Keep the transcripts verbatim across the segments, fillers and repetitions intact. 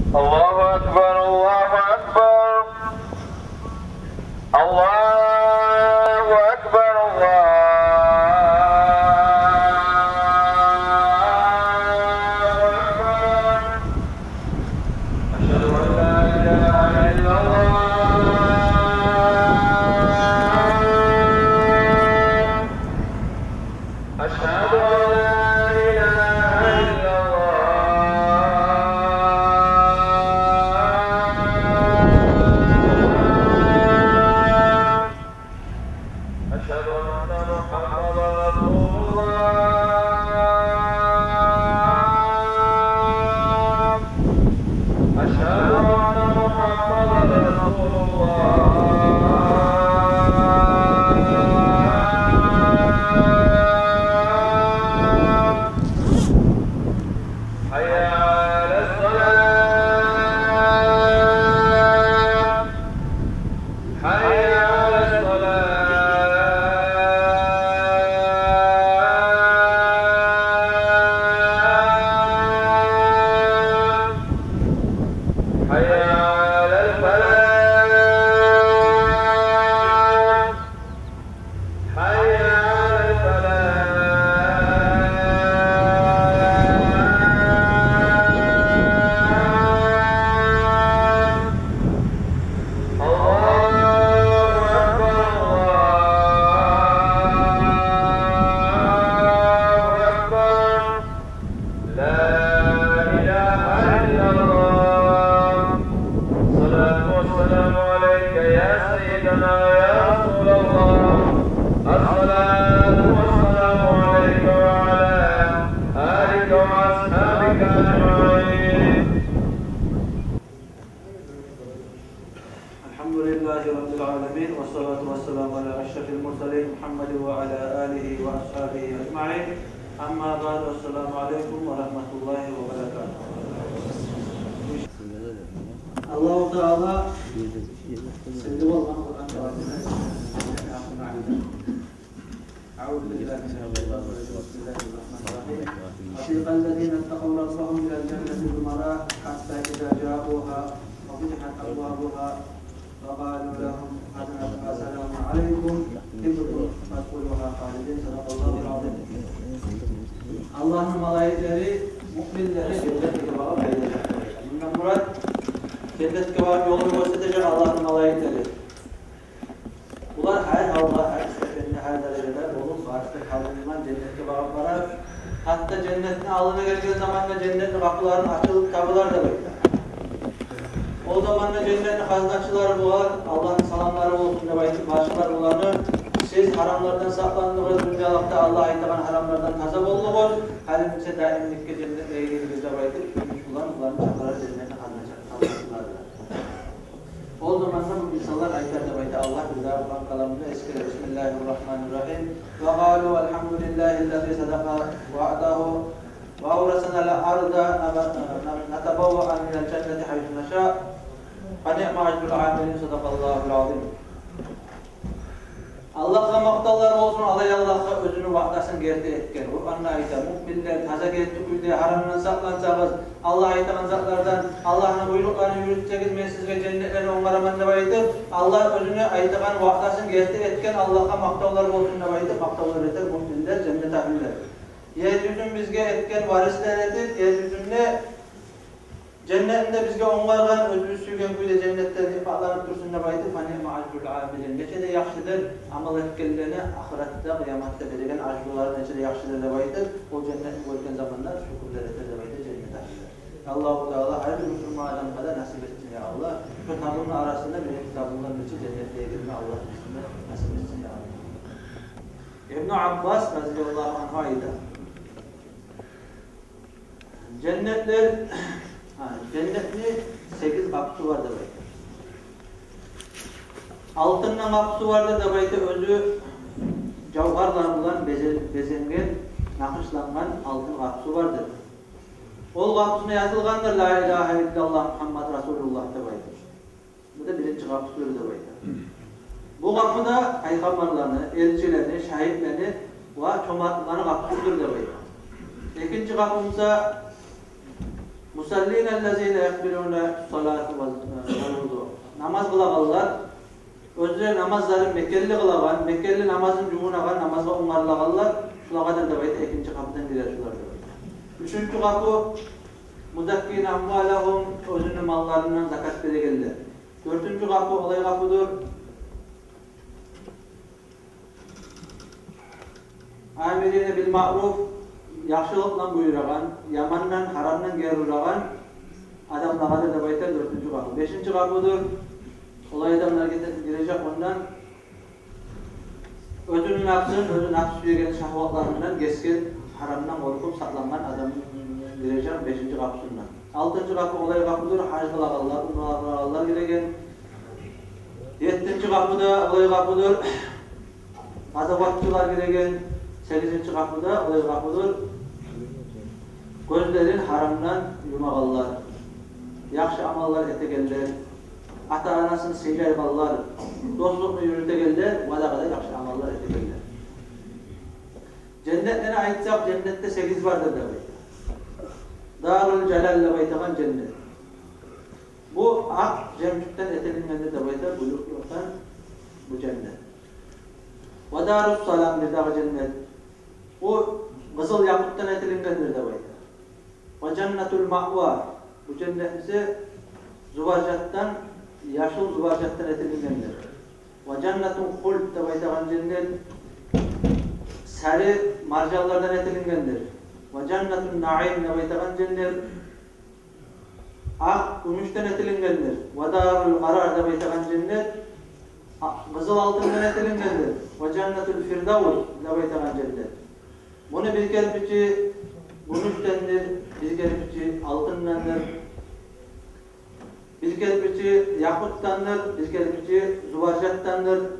الله أكبر، الله أكبر، الله أكبر، الله أكبر. أشهد أن لا إله إلا الله. أشهد أن لا إله إلا الله. أشهد أن محمدا رسول الله. أشهد أن محمدا رسول الله. حي على الصلاة. حي على الصلاة. حي على الفلاح. حي على الفلاح. الله أكبر، الله أكبر. لا إله إلا الله. الصلاة والسلام عليك يا سيدنا يا رسول الله. الصلاة والسلام عليك وعلى آلك وأصحابك أجمعين. الحمد لله رب العالمين، والصلاة والسلام على أشرف المرسلين محمد وعلى آله وأصحابه أجمعين. أما بعد، السلام عليكم ورحمة الله وبركاته. Аллагьу Таала сыйлы болгъан Къуран каламында: أعوذ بالله من الشيطان الرجيم. بسم الله الرحمن الرحيم. وسيق الذين اتقوا ربهم إلى الجنة زمرا حتى إذا جاءوها وفتحت أبوابها وقالوا لهم خزنتها سلام عليكم طبتم فادخلوها خالدين. صدق الله العظيم. Аллагьны малайиклери муъминлени женнетге багъып гележек. Мундан мурат, женнетге барып ёлун гёрсетежек Аллагьны малайиклери. Булар гьар гьалда, гьар степенде, гьар даражада болуп, барысы да табулгъан женнетге багъып барар. Гьатта женнетни алдына гелген заманда женнетни къапулары ачылып табулар деп айта. Ол заманда женнетни хазначылары булар, Аллагьны саламлары болсун деп айтып, башгъалар буланы: «Сиз гьарамлардан сакъландыгъыз, дюньялыкъда Аллагь айтагъан гьарамлардан таза болдугъуз, гьали буса даимликге женнетлеге гиригиз», — деп айтып, кююнч булан буланы чакъырар женнетни хазначы-, хазначылары. Ол заманда бу инсанлар айтар деп айта Аллагь бизге Къуран каламында эсгере: بسم الله الرحمن الرحيم. وقالوا الحمد لله الذي صدق وعده وأورثنا الأرض نتبوأ من الجنة حيث نشاء فنعم أجر العاملين. صدق الله العظيم. Аллагьгъа макътавлар болсун, алай Аллагьгъа, оьзюню ваъдасын герти этген. Къуранда айта: «Муъминлер, таза герти кюйде гьарамдан сакълансагъыз, Аллагь айтагъан затлардан, Аллагьны буйрукъларын юрютсегиз, мен сизге женнетлени онгараман», — деп айтып, Аллагь оьзюню айтагъан ваъдасын герти этген Аллагьгъа макътавлар болсун деп айтып, макътавлар этер муъминлер, женнет агьлюлер. Ер юзюн бизге этген варислер этип, ер юзюнде женнетни де бизге онгаргъан, оьзюбюз сюйген кюйде женнетде ниъматланып турсун деп айтып, فنعم أجر العاملين. Нече де яхшыдыр амал этгенлени ахыратда, къыяматда береген ажрулары нече де яхшыдыр деп айтып, ол женнетни гёрген заманда шюкюрлер этер деп айтып женнет агьлюлер. Аллагьу Таала гьар бир мусулман адамгъа да насип этсин, я Аллагь. Шу табунну арасында бир табунлар нече женнетге гирме Аллагь бизге насип этсин, я Аллагь. Ибну Аббас разияллагьу анху айта: Женнетлер, гьа, женнетни сегиз къапусу бар деп айта. Алтындан къапусу бардыр деп айта, оьзю жавгьарлар булан безе-, безенген, накъышлангъан алтын къапусу бардыр. Ол къапусуна язылгъандыр: «Ла илагьа иллаллагь, Мугьаммад расулуллагь», — деп айта. Бу да биринчи къапусудур деп айта. Бу къапу да пайхаммарланы, элчилени, шагьитлени ва чомартланы къапусудур деп айта. Экинчи къапу буса المصلين الذين يقبلون الصلاة والوضوء. Намаз къылагъанлар, оьзлер намазларын мекенли къылагъан, мекенли намазын жувунагъан, намазгъа онгарылагъанлар, шулагъадыр деп айта, экинчи къапудан гирер шулар деп айта. Уьчюнчю къапу, مزكين أموالهم, оьзюню малларындан закат берегенлер. Дёртюнчю къапу олай къапудур: آمرين بالمعروف, яхшылыкъ булан буюрагъан, ямандан, гьарамдан гери урагъан адамлагъадыр деп айта, дёртюнчю къапу. Бешинчи къапудур, олай адамлар гете-, гирежек ондан, оьзюню напсын, оьзю напс сюеген шагьватларындан гесген, гьарамдан къоркъуп сакълангъан адам гирежек бешинчи къапусундан. Алтынчы къапу олай къапудур: гьаж къылагъанлар, умра къылагъанлар гиреген. Еттинчи къапу да олай къапудур: къазаватчылар гиреген. Сегизинчи къапу да олай къапудур: гёзлерин гьарамдан юмагъанлар, яхшы амаллар этегенлер, ата-анасын сыйлайгъанлар, дослукъну юрютегенлер ва дагъы да яхшы амаллар этегенлер. Женнетлени айтсакъ, женнетде сегиз бардыр деп айта. Дарул Жалал деп айтагъан женнет. Бу акъ жемчюкден этилингендир деп айта, бу люълюъдан бу женнет. Ва Дарус Салам бир дагъы женнет. Бу къызыл якъутдан этилингендир деп айта. Ва Жаннатул Маъва, бу женнет буса зубаржатдан, яшыл зубаржатдан этилингендир. Ва Жаннатул Хулд деп айтагъан женнет сари маржанлардан этилингендир. Ва Жаннатул Наим деп айтагъан женнет акъ гюмюшден этилингендир. Ва Дарул Къарар деп айтагъан женнет а-, къызыл алтындан этилингендир. Ва Жаннатул Фирдавс деп айтагъан женнет. Муну бир керпичи гюмюшдендир, бир керпичи алтындандыр, бир керпичи якъутдандыр, бир керпичи зубаржатдандыр.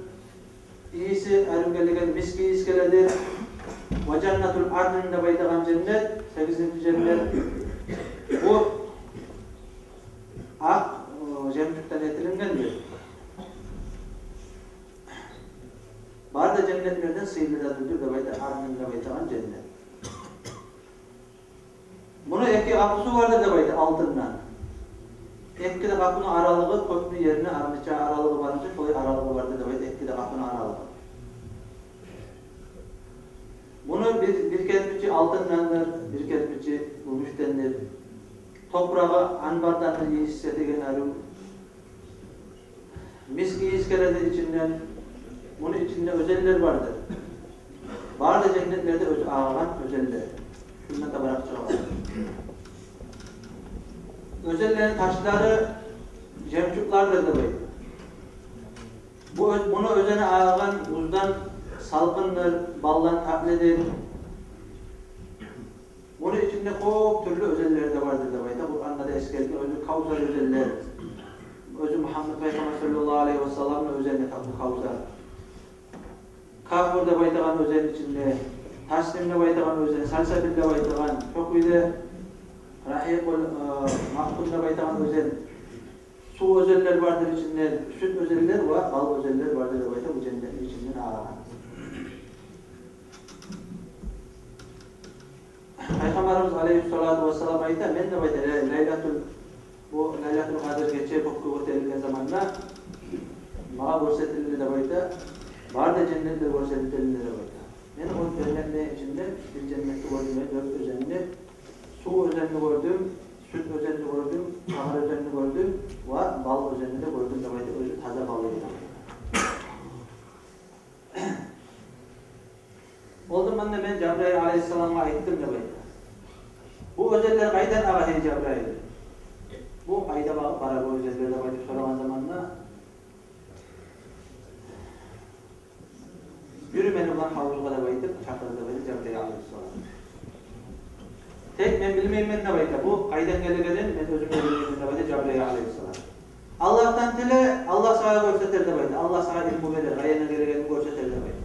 Ийиси арив гелеген миск ийис геледир. Ва Жаннатул Адн деп айтагъан женнет, сегизинчи женнет. Бу акъ, э, жемчюкден этилингендир. Бары да женнетлерден сыйлы да дюр деп айта, Адн деп айтагъан женнет. Муну эки къапусу бардыр деп айта, алтындан. Эки де къапуну аралыгъы, кёкню ерни арныча аралыгъы барынча, шолай аралыгъы бардыр деп айта, эки де къапуну аралыгъы. Муну бир, бир керпичи алтындандыр, бир керпичи гюмюшдендир. Топурагъы анбардандыр, ийис этеген арив. Миск ийис геледир ичинден. Муну ичинде оьзенлер бардыр. Бары да женнетлерде оьз-, агъагъан оьзенлер. Шундан да баракъ чыгъагъан. Оьзенлени ташлары жемчуклардыр деп айта. Бу оьз-, муну оьзени агъагъан буздан салкъындыр, балдан татлыдыр. Муну ичинде кёп тюрлю оьзенлер де бардыр деп айта. Къуранда да эсгерилген оьзю Кавсар оьзенлер. Оьзю Мугьаммат Пайхаммар саллаллагьу алайгьи ва салламны оьзени Кав-, Кавсар. Кафур деп айтагъан оьзен ичинде, Таслим деп айтагъан оьзен, Салсабил деп айтагъан, шо кюйде Рагьикъул, э, Магъфун деп айтагъан оьзен. Сув оьзенлер бардыр ичинде, сют оьзенлер ва бал оьзенлер бардыр деп айта, бу женнетни ичинден агъагъан. Пайхаммарыбыз алайгьиссалату вассалам айта, мен деп айта, лай-, лайлатул, бу лайлатул къадр гече кёкге гётерилген заманда магъа гёрсетилди деп айта, бары да женнетлер гёрсетилди деп айта. Мен о женнетлени ичинде бир женнетни гёрдюм, дёрт оьзенни, сув оьзенни гёрдюм, сют оьзенни гёрдюм, агъар оьзенни гёрдюм ва бал оьзенни де гёрдюм деп айта, оьзю таза бал эди. Ол заманда мен Жабрайыл алайгьиссаламгъа айтдым деп айта. Бу оьзенлер къайдан агъа, гьей Жабрайыл? Бу къайда ба-, бара бу оьзенлер деп айтып сорагъан заманда, юрю мени булан гьавузгъа деп айтып чакъырды деп айта Жабрайыл алайгьиссалам. Тек мен билмеймен деп айта, бу къайдан гелегенин мен оьзюм де билмеймен деп айта Жабрайыл алайгьиссалам. Аллагьдан тиле, Аллагь сагъа гёрсетер деп айта. Аллагь сагъа илму берер, къайдан гелегенин гёрсетер деп айта.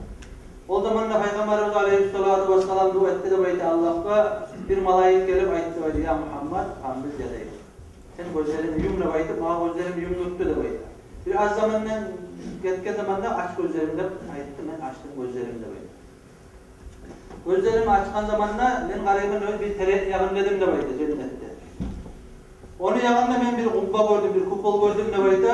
Ол заманда Пайхаммарыбыз алайгьиссалату вассалам дуа этди деп айта Аллагьгъа. Бир малайик гелип айтды деп айта: «Я Мугьаммат, къам биз ядайбыз. Сен гёзлерингни юм», — деп айтып, магъа гёзлеримни юмдуртду деп айта. Бир аз замандан гетген заманда: «Ач гёзлерингни», — деп айтды, мен ачдым гёзлеримни деп айта. Гёзлеримни ачгъан заманда мен къарайман, бир терекни ягъындайдым деп айта, женнетде. Ону ягъында мен бир къубба гёрдюм, бир купол гёрдюм деп айта.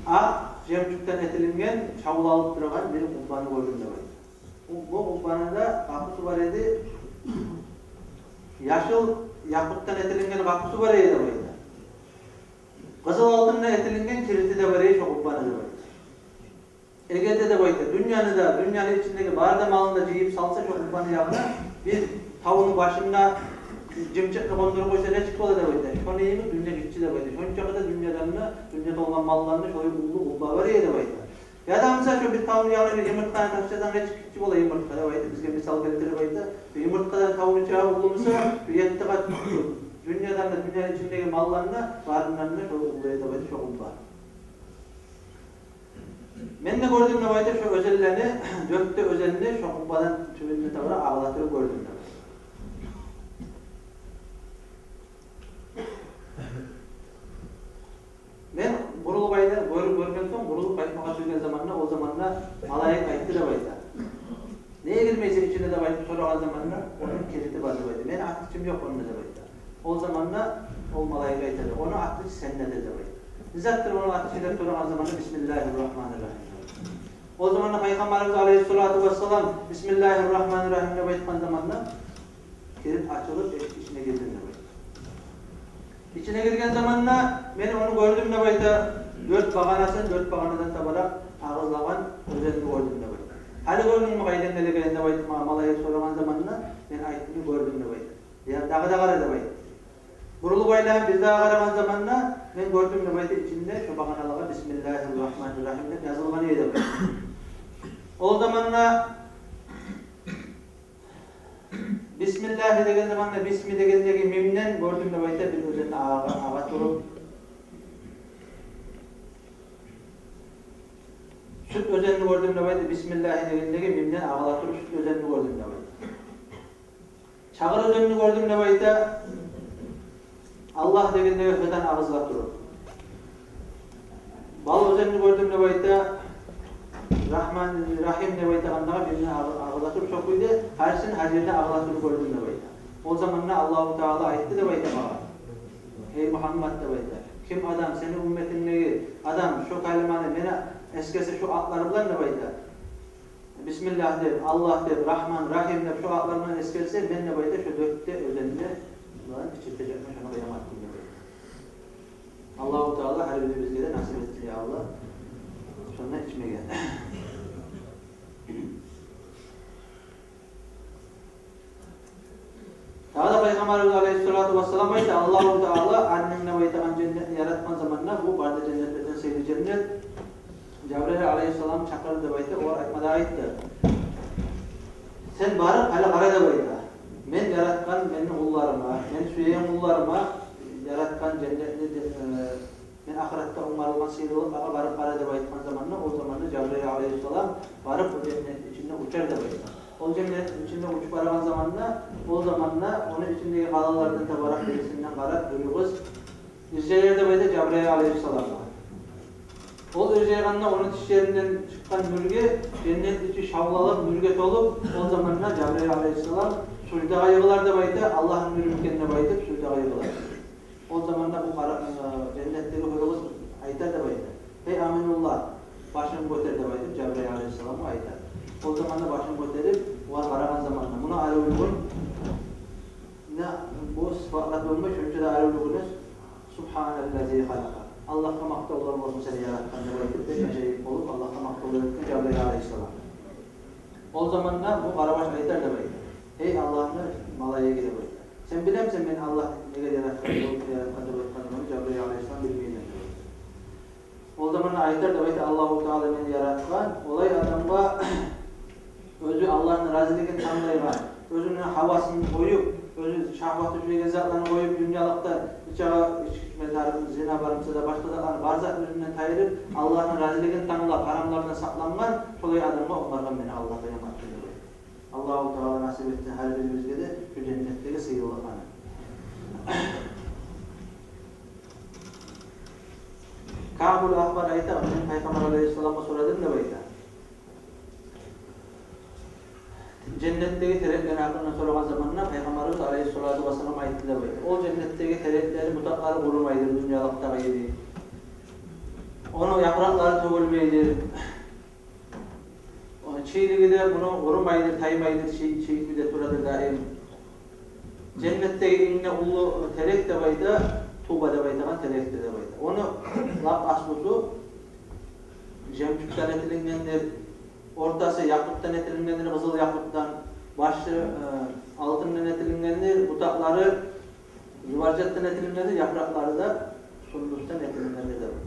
Акъ жемчюкден этилинген, шавлалып турагъан бир къуббаны гёрдюм деп айта. Бу, бу къуббаны да къапусу бар эди. Яшыл якъутдан этилинген къапусу бар эди деп айта. Къызыл алтындан этилинген кирити де бар эди шо къуббаны деп айта. Эгер де деп айта, дюньяны да, дюньяны ичиндеги бары да малын да жыйып салса шо къуббаны ягъына, бир тавну башына жымчыкъны къондуруп къойса, нечик бола деп айта. Шону йимик дюнья гиччи деп айта. Шончакъы да дюньядан да, дюнья толгъан малдан да шолай уллу къубба бар эди деп айта. Яда, мисал, шо бир тавну ягъына бир йымырткъаны тапшырсанг, нечик гиччи бола йымырткъа деп айта. Бизге мисал гелтирип айта. Бир йымырткъадан тавну чыгъа уллу буса, бир етти къат дюньядан да, дюньяны ичиндеги малдан да, барындан да шо уллу эди деп айта шо къубба. Мен де гёрдюм деп айта шо оьзенлени, дёрт де оьзенни шо къуббадан тюбюнде тавра агъыла туруп гёрдюм деп айта. Мен бурулуп айта, гёр-, гёрген сонг, бурулуп къайтмагъа сюйген заманда, ол заманда малайик айтды деп айта. Неге гирмейсен ичине деп айтып сорагъан заманда, ону кирити бар деп айта. Мени атгъычым ёкъ онда деп айта. Ол заманда ол малайик айтады, ону атгъычы сендедир деп айта. Не затдыр ону атгъычы деп сорагъан заманда, бисмиллагьир рагьманир рагьим деп айта. Ол заманда Пайхаммарыбыз алайгьиссалату вассалам бисмиллагьир рагьманир рагьим деп айтгъан заманда, кирит ачылып, эшик ичине гирдим деп айта. Ичине гирген заманда мен ону гёрдюм деп айта, дёрт багъанасын, дёрт багъанадан табаракъ агъызлагъан оьзенни гёрдюм деп айта. Гьали гёрдюнгмю къайдан гелегенин деп айтып, ма-, малайик сорагъан заманда, мен айтдым, гёрдюм деп айта. Я, дагъы да къара деп айта. Бурулуп айланып бир дагъы къарагъан заманда мен гёрдюм деп айта, ичинде шо багъаналагъа бисмиллагьир рагьманир рагьим деп язылгъан эди деп айта. Ол заманда бисмиллагьи деген заманда, бисми дегендеги мимден гёрдюм деп айта, бир оьзен агъа, агъа туруп. Сют оьзенни гёрдюм деп айта, бисмиллагьи дегендеги мимден агъыла туруп сют оьзенни гёрдюм деп айта. Чагъыр оьзенни гёрдюм деп айта, Аллагь дегендеги Х-дан агъызыла туруп. Бал оьзенни гёрдюм деп айта, Рагьман, Рагьим деп айтагъандагъы бирине агъы-, агъыла туруп, шо кюйде гьарисин гьар ерде агъыла туруп гёрдюм деп айта. Ол заманда Аллагьу Таала айтды деп айта магъа: «Гьей Мугьаммад, — деп айта, — ким адам, сени умметингдеги адам шо калиманы мени эсгерсе шо атлар булан, — деп айта, — Бисмиллагь деп, Аллагь деп, Рагьман, Рагьим деп шо атлар булан эсгерсе, мен, — деп айта, — шо дёрт де оьзенни булан ичиртежекмен шону къыямат гюн», — деп айта. Аллагьу Таала гьар бирибизге де насип этсин, я Аллагь, шондан ичмеге. Дагъы да Пайхаммарыбыз алайгьиссалату вассалам айта, Аллагьу Таала Адн деп айтагъан женнетни яратгъан заманда, бу бары да женнетлерден сыйлы женнет, Жабрайыл алайгьиссаламны чакъырды деп айта, олар айтма да айтды: «Сен барып, гьали къара, — деп айта, — мен яратгъан мени къулларыма, мен сюеген къулларыма яратгъан женнетни де, э, мен ахыратда онгарылгъан сыйлылыкълагъа барып къара», — деп айтгъан заманда, ол заманда Жабрайыл алайгьиссалам барып, о женнетни ичинде учар деп айта. Ол женнетни ичинде учуп барагъан заманда, ол заманда ону ичиндеги къалалардан табаракъ бирисинден къарап, бир къыз иржайыр деп айта Жабрайыл алайгьиссаламгъа. Ол иржайгъанда ону тишлеринден чыкъгъан нюрге, женнет ичи шавлалып, нюрге толуп, ол заманда Жабрайыл алайгьиссалам суждагъа йыгъылар деп айта, Аллагьны нюрю экен деп айтып, суждагъа йыгъылар. Ол заманда бу къара-, э, женнетдеги гьюрю къыз айтар деп айта: «Гьей Аминуллагь, башынгны гётер», — деп айтып, Жабрайыл алайгьиссаламгъа айтар. Ол заманда башын гётерип, огъар къарагъан заманда, муна аривлюгюн, не, бу сыпатлар болмай, шонча да аривлюгюн, «Субгьаналлази халакъа, Аллагьгъа макътавлар болсун, сени яратгъан», — деп айтып, бек ажайып болуп, Аллагьгъа макътавлар этген Жабрайыл алайгьиссалам. Ол заманда бу къарабаш айтар деп айта: «Гьей Аллагьны малайиги, — деп айта, — сен билемисен мени Аллагь неге яратгъан, неге яратгъан?» — деп айтгъан заманда Жабрайыл алайгьиссалам: «Билмеймен», — деп айта. Ол заманда айтар деп айта: «Аллагьу Таала мени яратгъан олай адамгъа, оьзю Аллагьны разилигин танглайгъан, оьзюню гьавасын къоюп, оьзю шагьваты сюеген затланы къоюп, дюньялыкъда ичагъа, ичме тарыкъ, зина бармыса да, башгъа затланы, бар затны оьзюнден тайдырып, Аллагьны разилигин танглап, гьарамлардан сакълангъан, шолай адамгъа онгаргъан мени Аллагь къыямат гюн», — деп айта. Аллагьу Таала насип этсин гьар бирибизге де шо женнетдеги сыйлылыкъланы. Каъбул Ахбар айта: «Мен Пайхаммар алайгьиссаламгъа сорадым, — деп айта, — Женнетдеги тереклени гьакъында сорагъан заманда Пайхаммарыбыз алайгьиссалату вассалам айтды деп айта. Ол женнетдеги тереклени бутакълары къурумайдыр, дюньялыкъдагъы йимик. Ону япыракълары тёгюлмейдир. Ону чийлиги де муну къурумайдыр, таймайдыр, чий-, чийип де турадыр даим. Женнетдеги инг де уллу терек деп айта, туба деп айтагъан терекдир деп айта. Ону лап аслусу жемчюкден этилингендир, ортасы якъутдан этилингендир, къызыл якъутдан, башы, э, алтындан этилингендир, бутакълары зубаржатдан этилингендир, япыракълары да сундусдан этилингендир деп айта.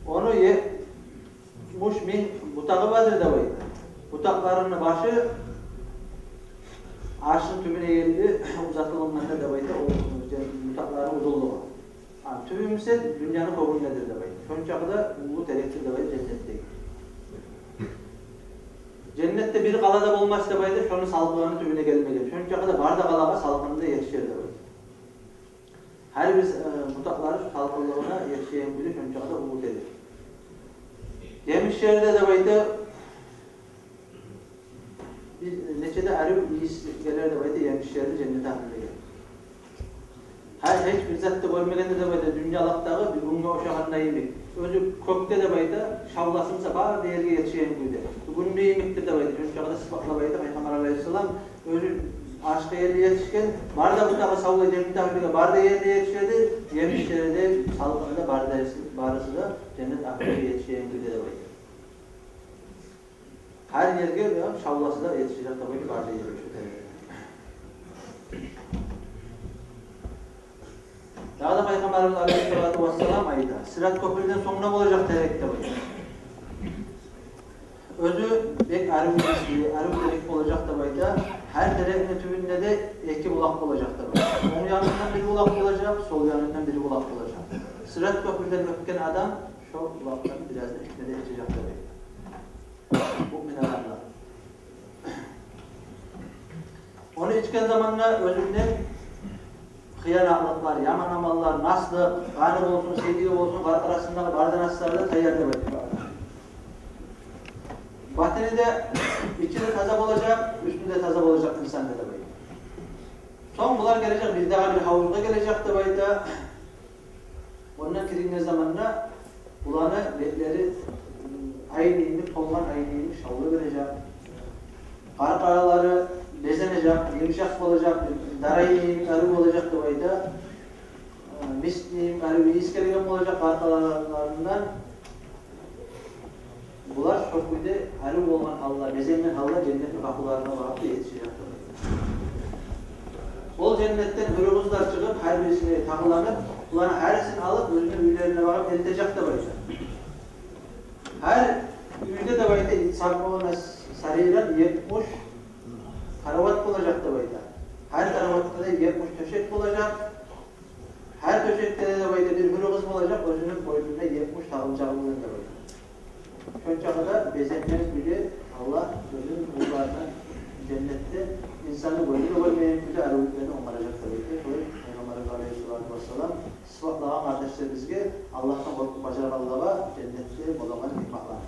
Ону етмиш минг бутагъы бардыр деп айта. Бутакъларыны башы аршны тюбюне ерли узатылгъан деп айта, о бутакъларыны узунлугъу. А тюбю буса дюньяны кёгюндедир деп айта. Шончакъы да уллу терекдир деп айта женнетдеги. Женнетде бир къала да болмас деп айта, шону салкъыны тюбюне гелмеген. Шончакъы да бары да къалагъа салкъыны да етишер деп айта. Гьар бир, э, бутакълары шу салкъынлыгъына етишеген кюйде, шончакъы да уллу терек. Емишлери де деп айта, бир нече де арив ийис гелер деп айта, емишлери женнет агьлюлеге. Гьар гьеч бир зат да гёрмегенде деп айта, дюньялыкъдагъы бир гюнге ошагъанда йимик. Оьзю кёкде деп айта, шавласы буса бары да ерге етишеген кюйде. Гюнню йимикдир деп айта, шончакъы да сыпатлап айта Пайхаммар алайгьиссалам. Оьзю аршгъа ерли етишген, бары да бутагъы савлай женнет агьлюлеге бары да ерли етишеди, емишлери де, салкъыны да бары да, барысы да женнет агьлюлеге етишеген кюйде деп айта. Гьар ерге де шавласы да етишежек деп айта, бары да ерге шу терекни. Дагъы да Пайхаммарыбыз алайгьиссалату вассалам айта, Сырат кёпюрден сонг да болажакъ терек деп айта. Оьзю бек арив ийисли, арив терек болажакъ деп айта. Гьар терекни тюбюнде де эки булакъ болажакъ деп айта. Онг янындан бир булакъ болажакъ, сол янындан бир булакъ болажакъ. Сырат кёпюрден оьтген адам шо булакъдан бираз да ичме де ичежек деп айта. Муъмин адамлар. Ону ичген заманда оьзюнден хыянатлыкълар, яман амаллар, наслыкъ, къаны болсун, сийдиги болсун, къаркъарасындагъы бары да наслар да таяр деп айта. Батыны да, ичи де таза болажакъ, уьстю де таза болажакъ инсанда деп айта. Сонг булар гележек, бир дагъы бир гьавузгъа гележек деп айта. Онда гиринген заманда буланы бетлери, м, айны йимик, толгъан айны йимик шавлай бережек. Къаркъаралары безенежек, йымышакъ болажакъ, дар айны йимик арив болажакъ деп айта. Э, мискни йимик арив ийис гелген болажакъ къаркъараларындан. Булар шо кюйде арив болгъан гьалда, безенген гьалда женнетни къапуларына багъып да етишежек деп айта. Ол женнетден гьюрю къызлар чыгъып, гьар бирисине тагъыланып, буланы гьарисин алып, оьзюню уьйлерине багъып элтежек деп айта. Гьар уьйде деп айта, сабъуна сарира, етмиш карават болажакъ деп айта. Гьар караватда да етмиш тёшек болажакъ. Гьар тёшекде де деп айта бир гьюрю къыз болажакъ, оьзюню бойнунда етмиш тагъымчагъы булан деп айта. Шончакъы да безенген кюйде Аллагь оьзюню къулларына женнетде инсанны гёзю де гёрмейген кюйде аривлюклени онгаражакъ деп айта. Шолай Пайхаммарыбыз алайгьиссалату вассалам сыпатлагъан къардашлар бизге, Аллагьдан къоркъуп бажаргъанлагъа женнетде болагъан ниъматланы.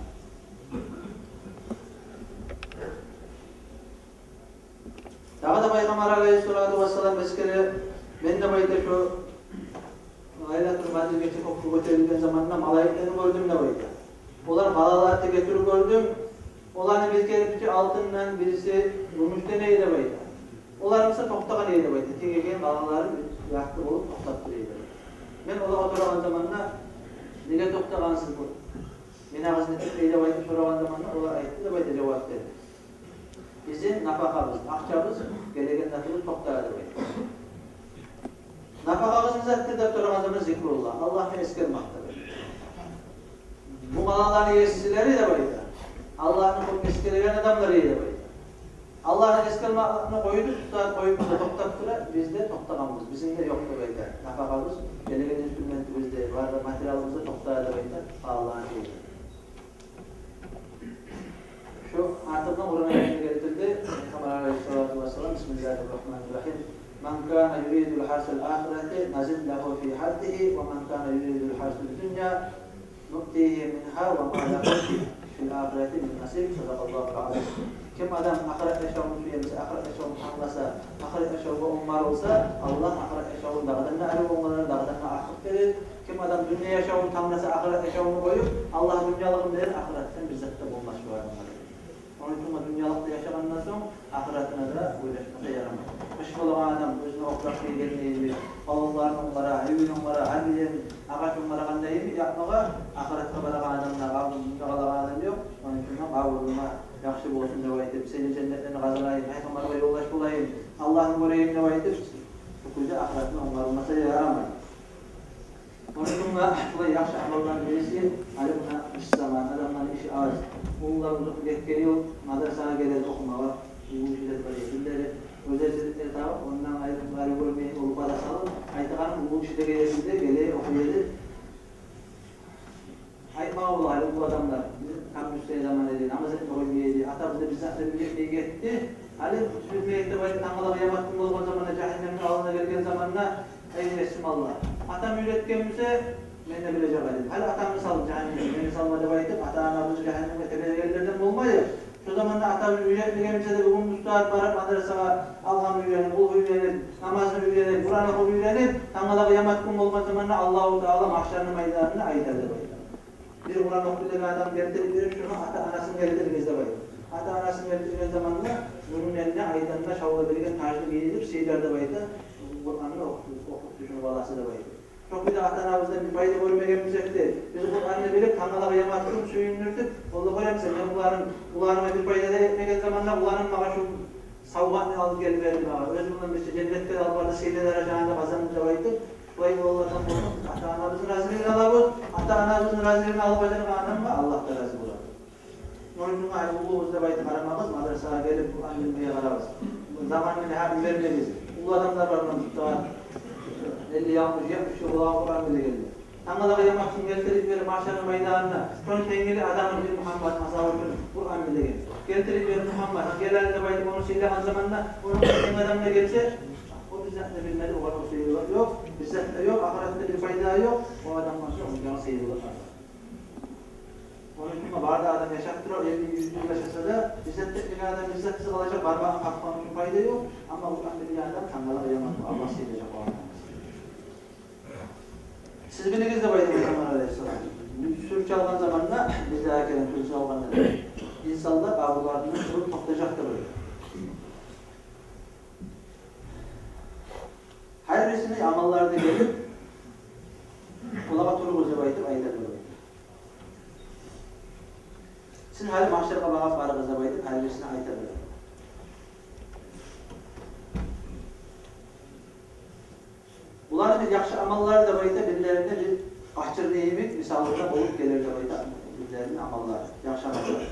Дагъы да Пайхаммар алайгьиссалату вассалам эсгере, мен деп айта, шу Лайлатул Къадр гече кёкге гётерилген заманда малайиклени гёрдюм деп айта. Олар къалаланы тиге туруп гёрдюм. Оланы бир керен бирси алтындан, бирси гюмюшден эди деп айта. Олар буса токътагъан эди деп айта. Тигеген къалалары ярты болуп токътап тура эди деп айта. Мен олагъа сорагъан заманда, неге токътагъансыз бу минагъыз нетип деп айтып сорагъан заманда, олар айтды деп айта, жавап берди. Бизин нафакъабыз, акъчабыз, гелеген затыбыз токътады деп айта. Нафакъагъыз не затдыр деп сорагъан заманда, зикруллагь, Аллагьны эсгермек деп айта. Бу къалаланы есилери деп айта, Аллагьны кёп эсгереген адамлар эди деп айта. Аллагьны эсгермекни къоюп, тутуп, къоюп да токътап тура, биз де токътагъанбыз, бизин де ёкъ деп айта. Нафакъабыз, гелеген инструментибиз де, бары да материалыбыз да токътады деп айта, Аллагьны эсгермек. Шу артыкъдан Къуран аятны гелтирди. Пайхаммар алайгьиссалату вассалам, бисмиллагьир рагьманир рагьим. Ман кана юридул гьарсал ахирати назид лагьу фи гьарсигьи, ва ман кана юридул гьарсад дунья нуътигьи мингьа ва ма лагьу фигьа. الآخرة من نصيب. صدق الله العظيم. Ким адам ахырат яшавун сюе буса, ахырат яшавун англаса, ахырат яшавгъа онгарылса, Аллагь ахырат яшавун дагъыдан да арив онгарар, дагъыдан да артыкъ берер. Ким адам дюнья яшавун англаса, ахырат яшавун къоюп, Аллагь дюньялыгъын берер, ахыратдан бир зат да болмас шу адамгъа. Ону учун дюньялыкъда яшагъандан сонг ахыратына да ойлашмаса ярамай. Къыш болагъан адам оьзюне опуракъ гийгендей, балонларын онгара, уьюн онгара, гьар бир ерин, агъач онгарагъандай, япмагъа, ахыратгъа барагъан адам да, къабургъа къалагъан адам ёкъ. Ону учун къабурум яхшы болсун деп айтып, сыйлы женнетлени къазанайым, пайхаммаргъа ёлдаш болайым, Аллагьны гёрейим деп айтып, бу кюйде ахыратына онгарылмаса ярамай. Ону учун да шулай яхшы амалланы бириси, гьали муна къыш заманы, адамланы иши аз. Уллулар узакъ гетген йыл мадрасагъа гелер охумагъа, уллу кишилер бар эди, оьзлери де табып, ондан айрылып, гьали гёрмейин, уллу бала салып, айтагъаным, уллу киши де геле эди, геле охуй эди. Айтмагъа бола, гьали уллу адамлар, биз там уьстде заман эди, намаз этме къоймай эди, атабыз да бизге де уьйретмей гетди. Гьали уьйретмей гетди деп айтып, тангала къыямат гюн болгъан заманда, жагьаннемни алдына гелген заманда, эй, Есим Аллагь, атам уьйретген буса, мен де билежек эдим. Гьали атамны салды жагьаннемге, мени салма деп айтып, ата-анабызны жагьаннемге теберегенлерден болмайыкъ. Шо заманда атабыз уьйретмеген буса да, бугюн бу сагьат барып мадрасагъа, алгьамны уьйренип, къулгьу уьйренип, намазны уьйренип, Къуран охуп уьйренип, тангала къыямат гюн болгъан заманда Аллагьу Таала магьшарны майданында айтар деп айта. Бир Къуран охуп билеген адам гелтирип берип, шуну ата-анасына гелтиригиз деп айта. Ата-анасына гелтирген заманда, муну элине айтагъанда, шавла берген тажны гийдирип, сыйлар деп айта. Къуранны охуп, охуп тюшюнюп аласы деп айта. Шо кюйде ата-анабыздан бир пайда гёрмеген бусакъ да, биз Къуранны билип, тангала къыямат гюн сююндюрдюк. Олар, гёремисен, мен буланы, буланы бир пайда да этмеген заманда, буланы магъа шу савгъатны алып гелип берди магъа. Оьзю булан бирче женнетге алып барды, сыйлы даражаны да къазанды деп айтып, шулай болгъандан болуп, ата-анабызны разилигин алабыз. Ата-анабызны разилигин алып бажаргъан адамгъа Аллагь да рази болар. Ону учун гьали уллубуз деп айтып къарамагъыз, мадрасагъа гелип Къуран билмеге къарагъыз. Заманны гьакъын бермегиз. Уллу адамлар бар, муна, элли, алтмыш, етмиш йыл болагъан Къуран билегенлер. Тангала къыямат гюн гелтирип берип, магьшарны майданында, шону тенгли адамны, бир Мугьаммат, масала учун, Къуран билеген. Гелтирип берип, Мугьаммат, гьа, гел гьали деп айтып, ону сыйлагъан заманда, ону тенг адам да гелсе, о бир зат да билмеди, огъар о сыйлылыкъ ёкъ, бир зат да ёкъ, ахыратда бир пайда ёкъ, о адамгъа шо ону жаны сыйлылыкъ. Ону учун бары да адам яшап тура, элли, юз йыл яшаса да, бир зат этмеген адам бир затсыз къалажакъ, бармагъын къакъгъан учун пайда ёкъ. Амма Къуран билген адам тангала къыямат гюн Аллагь сыйлажакъ о адамны. Сиз билигиз деп айта Пайхаммар алайгьиссалам. Сюр чалгъан заманда, биз де гелген сюр чалгъанда, инсанлар къабурларында туруп токътажакъ деп айта. Гьар бирисини амаллары да гелип, олагъа туругъуз деп айтып, айтар деп айта. Сиз гьали магьшаргъа багъып барыгъыз деп айтып, гьар бирисине айтар деп айта. Буланы бир яхшы амаллары деп айта, бирлеринде бир къачырны йимик мисалында болуп гелер деп айта, бирлерини амаллары, яхшы амаллары.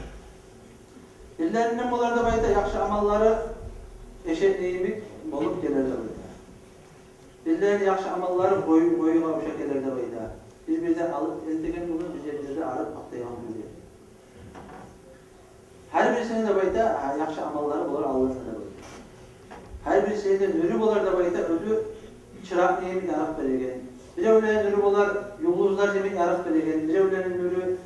Бирлеринден болар деп айта, яхшы амаллары эшекни йимик болуп гелер деп айта. Бирлерини яхшы амаллары къой, къойгъа ошап гелер деп айта. Бир-бирде алып элтеген булан бир ерлерде арып токътайгъан кюйде. Гьар бирисини деп айта, гьа, яхшы амаллары болар аллында деп айта. Гьар бирисини де нюрю болар деп айта, оьзю чыракъны йимик ярыкъ береген. Биревлени нюрю болар юлдузлар йимик ярыкъ береген, биревлени нюрю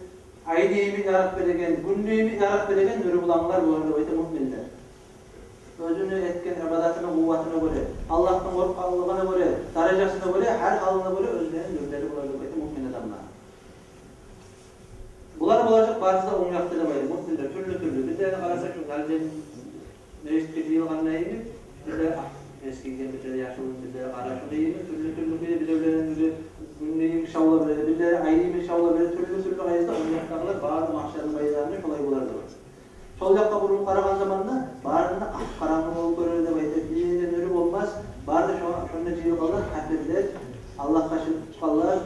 айны йимик ярыкъ береген, гюнню йимик ярыкъ береген нюрю булангъылар болар деп айта муъминлер. Оьзюню этген ибадатыны къуватына гёре, Аллагьдан къоркъгъанлыгъына гёре, даражасына гёре, гьар гьалына гёре оьзлерини нюрлери болар деп айта муъмин адамлар. Булар болажакъ барысы да онг якъда деп айта муъминлер, тюрлю-тюрлю. Бирлерин къараса, шу гьалиден межитге жыйылгъанда йимик, бирлери ак эс гийген, бирлери яшыл, бирлери къара, шулай йимик, тюрлю-тюрлю кюйде, биревлени нюрю гюнню йимик шавла бере, бирлери айны йимик шавла бере, тюрлю-тюрлю къайда онг якъдагъылар бары да магьшарны майданында шолай болар деп айта. Сол якъгъа бурулуп къарагъан заманда барында къап-къарангы болуп гёрюнер деп айта. Бир ерде нюрю болмас, бары да шо-, шонда жыйылгъанлар капирлер, Аллагьгъа ширк тутгъанлар,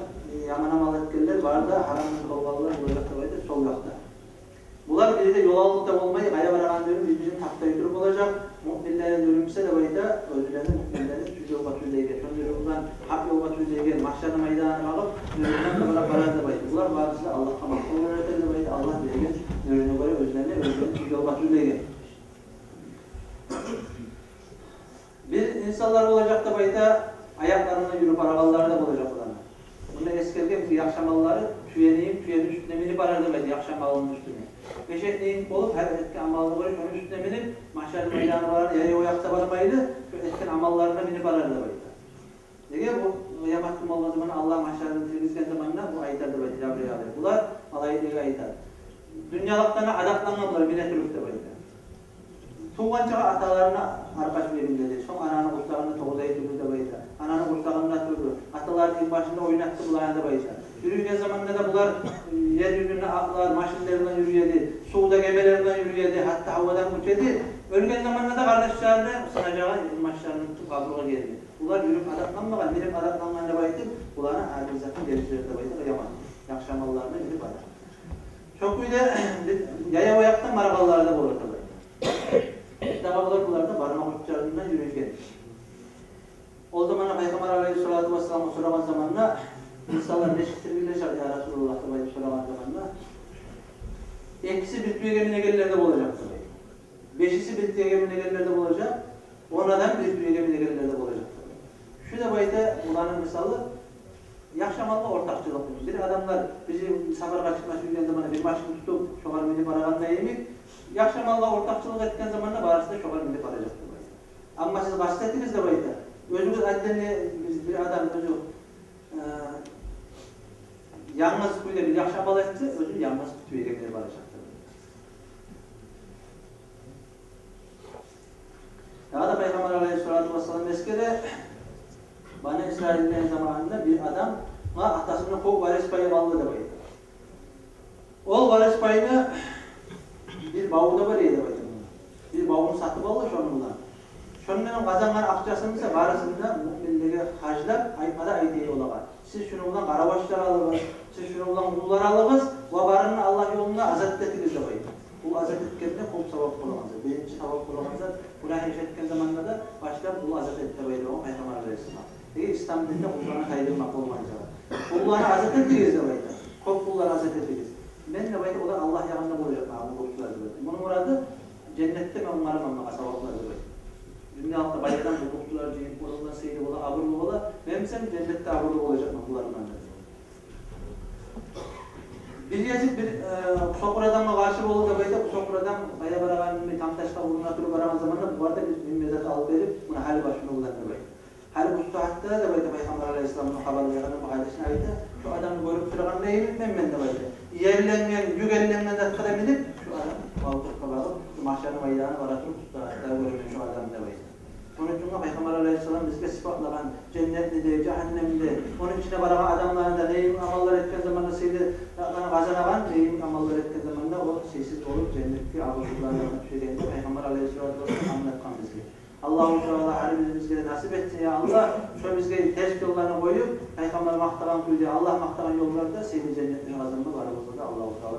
яман амал этгенлер, бары да гьарам къылгъанлар болажакъ деп айта сол якъда. Булар бир ерде ёл алып да болмай, къайда барагъан ёлун бир-бирин таппай туруп болажакъ. Муъминлени нюрю буса деп айта, оьзлени, муъминлени тюз ёлгъа тюзлейген, шо нюрю булан гьакъ ёлгъа тюзлейген, магьшарны майданына багъып, нюрю булан къабуллап барар деп айта. Булар барысы да Аллагьгъа макътав гётерер деп айта, Аллагь берген нюрюне гёре оьзлени, оьзлени тюз ёлгъа тюзлейген. Бир инсанлар болажакъ деп айта, аякъларына юрюп барагъанлары да болажакъ буланы. Мунда эсгерген бир яхшы амаллары, тюени, тюени уьстюне минип барар деп айта, яхшы амалыны уьстюне. Эшекдей болуп, гьар этген амалына гёре шону уьстюне минип, магьшар майданына барар, яяв аякъ да бармайлы, шо этген амалларына минип барар деп айта. Неге? Бу къыямат гюн болгъан заман, Аллагь магьшарны тиргизген заманда бу айтар деп айта, Жабрайыл алайгьи. Булар малайиклеге айтар. Дюньялыкъда да адатлангъан булар, мине туруп деп айта. Тувгъан чакъы аталарына аркъа сюегенде де, сонг ананы къурсагъында тогъуз ай тюрдю деп айта. Ананы къурсагъында тюрдю. Аталарыны инбашында ойнатды буланы деп айта. Юрюйген заманда да булар, э, ер юзюнде атлар, машинлер булан юрюй эди, сувда гемелер булан юрюй эди, гьатта гьавадан уьч эди. Оьлген заманда да къардашларыны сынажагъы, инбашларыны тутуп къабургъа гелди. Булар юрюп адатланмагъан, минип адатлангъан деп айтып, буланы гьар бир затын гелтирер деп айта, къыямат. Яхшы амалларына минип адам. Шо кюйде яяв аякъдан барагъанлары да болар деп айта. Дагъы булар, булар да бармакъ учларындан юрюйген. О заманда Пайхаммар алайгьиссалату вассаламгъа сорагъан заманда, инсанлар нечик тирилежек, я Расулуллагь, деп айтып сорагъан заманда, экиси бир тюеге минегенлер де болажакъ деп айта. Бешиси бир тюеге минегенлер де болажакъ, он адам бир тюеге минегенлер де болажакъ деп айта. Шу деп айта, буланы мисалы, яхшы амалгъа ортакъчылыкъ. Бир адамлар бир сапаргъа чыкъма сюйген заманда бир машин тутуп, шогъар минип барагъанда йимик, яхшы амалгъа ортакъчылыкъ этген заманда барысы да шогъар минип баражакъ деп айта. Амма сиз къаст этигиз деп айта. Оьзюгюз отдельно, бир адам оьзю, э, янгыз кюйде бир яхшы амал этсе, оьзю янгыз тюеге минип баражакъ деп айта. Дагъы да Пайхаммар алайгьиссалату вассалам эсгере, Бани Исраиллени заманында бир адамгъа атасындан кёп варис пайы къалды деп айта. Ол варис пайны бир баву да бар эди деп айта. Бир бавун сатып алды шону булан. Шондан къазангъан акъчасын буса барысын да муъминлеге харжлап, айтма да айта эди олагъа: «Сиз шуну булан къарабашлар алыгъыз, сиз шуну булан къуллар алыгъыз ва барын Аллагь ёлунда азат этигиз», — деп айта. Къул азат этгенде кёп савап болагъан зат. Биринчи савап болагъан зат, гюнагь иш этген заманда да башлап къул азат эт деп айта Пайхаммар алайгьиссалам. Неге? Ислам динде къулланы тайдырмакъ болмайгъан зат. Къулланы азат этигиз деп айта. Кёп къуллар азат этигиз. Мен деп айта, олар Аллагь янында болажакъ магъа къуллукъчулар деп айта. Муну мурады, женнетде мен онгарман магъа саваплар деп айта. Дюньялыкъда баягъыдан къуллукъчулар жыйып бола, сыйлы бола, абурлу бола. Мен буса женнетде абурлу болажакъман булар булан деп айта. Бир гезик бир, э, сокъур адамгъа къаршы болду деп айта. Бу сокъур адам бая барагъан, бир тамташгъа уруна туруп барагъан заманда, булар да бир минме зат алып берип, муна гьали башына булан деп айта. Гьали бу сагьатда деп айта, Пайхаммар алайгьиссалам муну хабарлагъанда, бу гьадисни айта: «Шу адамны гёрюп турагъанда йимик мен, мен деп айта. Ерленген, югенленген затгъа да минип, шу адам къалтырыкъгъа барып, шу магьшарны майданына бара туруп, бу сагьатда гёремен шу адамны деп айта». Ону учун Пайхаммар алайгьиссалам бизге сыпатлагъан женнетни де, жагьаннемни де, ону ичине барагъан адамланы да, не йимик амаллар этген заманда сыйлы затланы къазанагъан, не йимик амаллар этген заманда о сыйсыз болуп, женнетге абурлуларына тюшегенни Пайхаммар алайгьиссалату вассалам англатгъан бизге. Аллагьу Таала гьар бирибизге де насип этсин, я Аллагь. Шо бизге терс ёлланы къоюп, Пайхаммар макътагъан кюйде, Аллагь макътагъан ёлларда сыйлы женнетлени къазанма барыбызгъа да Аллагьу Таала